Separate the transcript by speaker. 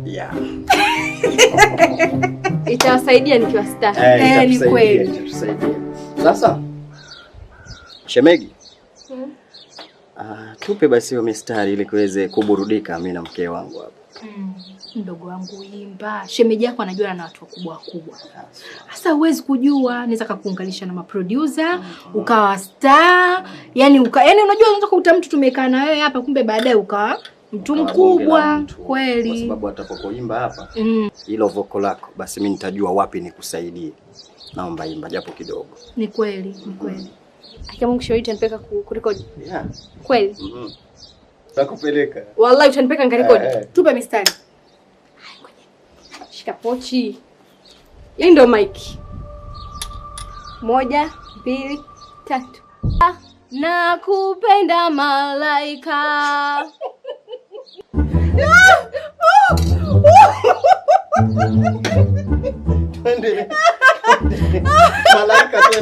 Speaker 1: Yeah.
Speaker 2: Itawasaidia nikiwa star.
Speaker 1: Eh,
Speaker 3: Ni
Speaker 1: itatusaidia,
Speaker 3: kweli.
Speaker 1: itatusaidia. Sasa shemegi, ah, tupe basi hiyo mistari ili kuweze kuburudika mimi na mke wangu hapa.
Speaker 3: Mdogo wangu imba. Shemeji yako anajua na watu wakubwa wakubwa. Sasa huwezi kujua, naweza kakuunganisha na maproducer, ukawa star, yani yani unajua unaweza kukuta mtu tumekaa na wewe hapa kumbe baadaye ukawa mtu
Speaker 1: Ukawa bonge la
Speaker 3: mkubwa
Speaker 1: mtu. Kwa
Speaker 3: kweli.
Speaker 1: sababu atakapoimba hapa hilo voko lako, basi mimi nitajua wapi nikusaidie. Naomba imba japo kidogo.
Speaker 3: Ni kweli, ni kweli.
Speaker 2: Akia Mungu shemeji utanipeleka kurekodi.
Speaker 1: Yeah.
Speaker 2: Kweli.
Speaker 1: Nakupeleka.
Speaker 2: Wallahi utanipeleka nikarekodi.
Speaker 1: Eh.
Speaker 3: Tupe mistari.
Speaker 2: Shika pochi. Hii ndio mic. 1, 2, 3. Nakupenda malaika.
Speaker 1: Twende. Malaika twende.